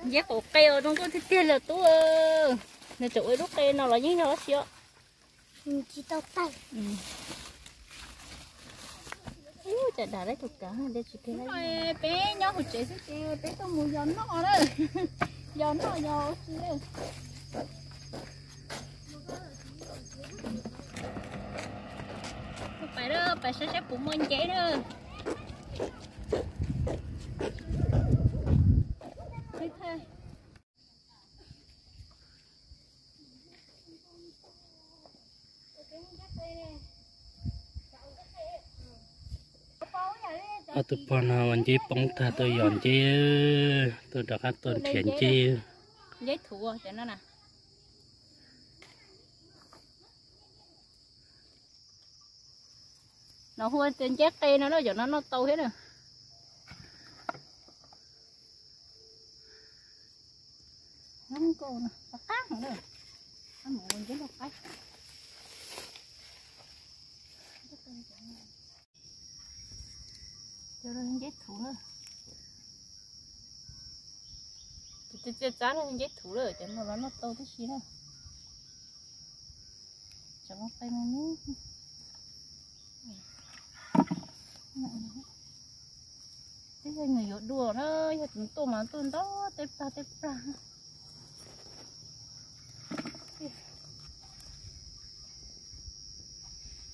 Nceb qaum qe os, zoo nkauj tiag tiag li tub. Nws tseem ua ib lub qe no los yeej yog tab sis os. Tsis tau tawg. Ub, cas dam lawv tus kav tsis peg. Peb nyob hauv tsev xwb ces peb tuaj mus yos noj na. Yos noj yos ua si na. Pais, pais saib saib puas muaj nceb na. Ob tug pog no ua nceb poob tag tuaj yos nceb, tuaj rov qab tuaj nrhiav nceb. Nceb thuv cov no na. No hu tias nceb qe no na, cov no noj tau thiab na. Zoo nkauj na, qab qab heev na. Mus ua nceb loj qaib. Cov no nceb thuv na. Cov txias txias txab no nceb thuv lawm, cov no los noj tau tib si na. Cov qe no ne. Twb yog nws yuav dua na, yog tus tuaj mas tuaj ntau tej plag tej plag.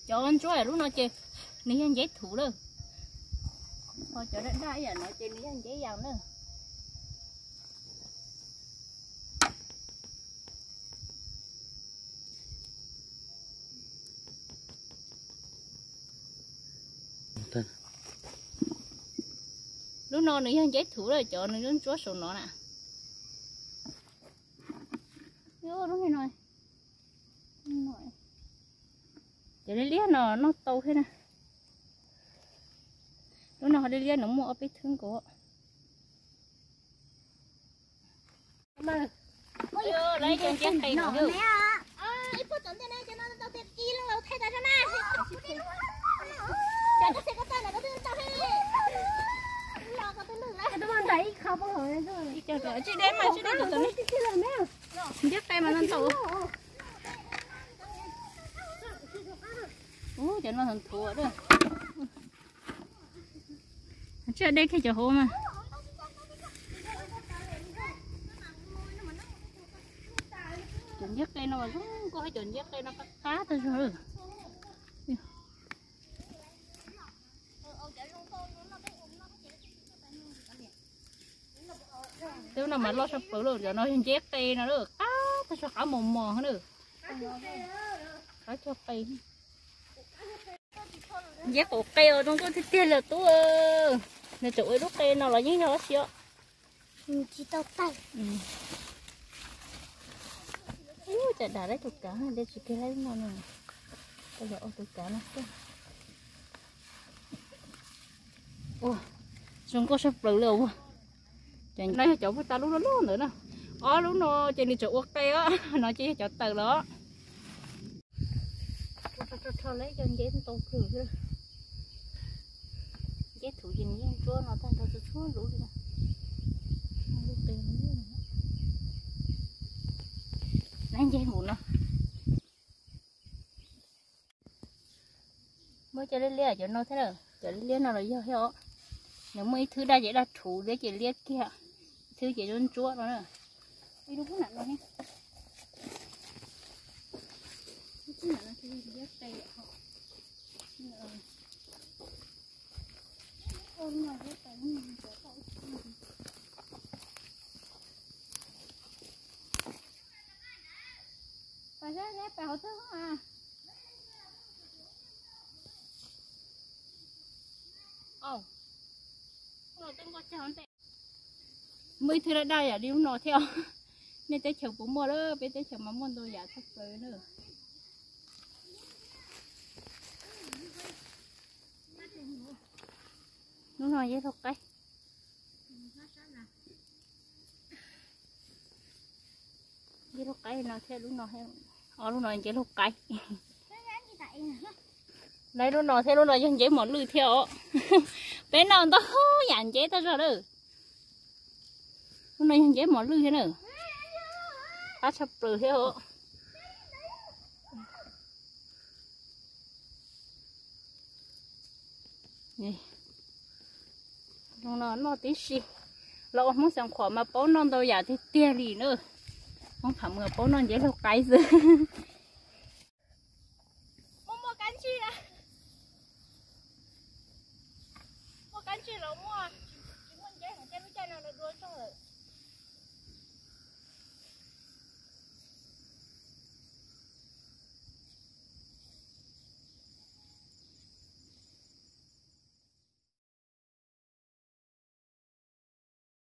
Cov ntsuab lub no ces nws yog nceb thuv lawm. Ho cov daj daj ib yam no ces nws yog nceb yas na. Lub no nws yog nceb thuv lawm, cov nws lub ntsuab saum no na. Cov liab liab no noj tau thiab na. Lub no ho liab liab no muaj ob peb thwb nkaus. Nceb qe mas ntau ntau. Ub, cov no thuv. Tsis deb kiag cov hauv mas. Cov nceb qe no zoo nkauj, cov nceb qe no qab qab tag zog. Twb no mas loj sab plaws lawm, cov no yog nceb qe no lawm, qab tag zog, qab mos mos na. Qab cog qe. Nceb qaum qe os, zoo nkauj tiag tiag li tub. Nws tseem ua ib lub qe no los yeej yog tab sis os. Tsis tau tawg. Ub, cas dam lawv tus kav, dej tsis kiag lawm no na. Ua, zoo nkauj sab plaws li os. Cov no yog cov puag ta lub loj loj ntawd na. Ob lub no ces nws tseem ua qe os, no ces yog cov tawg los. Rho rho rho rho lawm cov nceb ntau kawg. Nceb thuv ces nws yeej ntsuab no tag nrho txhua txhua lub li na. Lub qe no. Lawm nceb mus no. Muaj cov liab liab cov no thiab na, cov liab liab no los yog thiab os. Nws muaj ib thwb daj ces daj thuv liab ces liab kiag, ib thwb ces ntsuab ntsuab no na. Ib lub phab nram no thiab. Lub phab nram no thiab liab qe. Pais saib pais hauv twg a. Muaj ib thwb daj daj yam li lub no thiab. Nej teb chaws puas muaj lawm, peb teb chaws mas muaj ntau yam tshaj plaws na. Lub no nceb laug qaib. Nceb laug qaib no thiab lub no, ob lub no nceb laug qaib. Lawv lub no thiab lub no yog nceb mos lwj thiab os. Peb noj ntau yam nceb tag zog lawm. Lub no yog nceb mos lwj thiab na, qab tshaj plaws thiab os. Zoo no noj tib si, los ua Hmoob Xeev Khuam mas paub noj ntau yam tiag tiag li na. Hmoob Pham Muas paub noj nceb laug qaib xwb. Muaj muaj kab ntsig, muaj kab ntsig los muaj, tsis muaj nceb, nceb lub caij no dua tsaug lawm.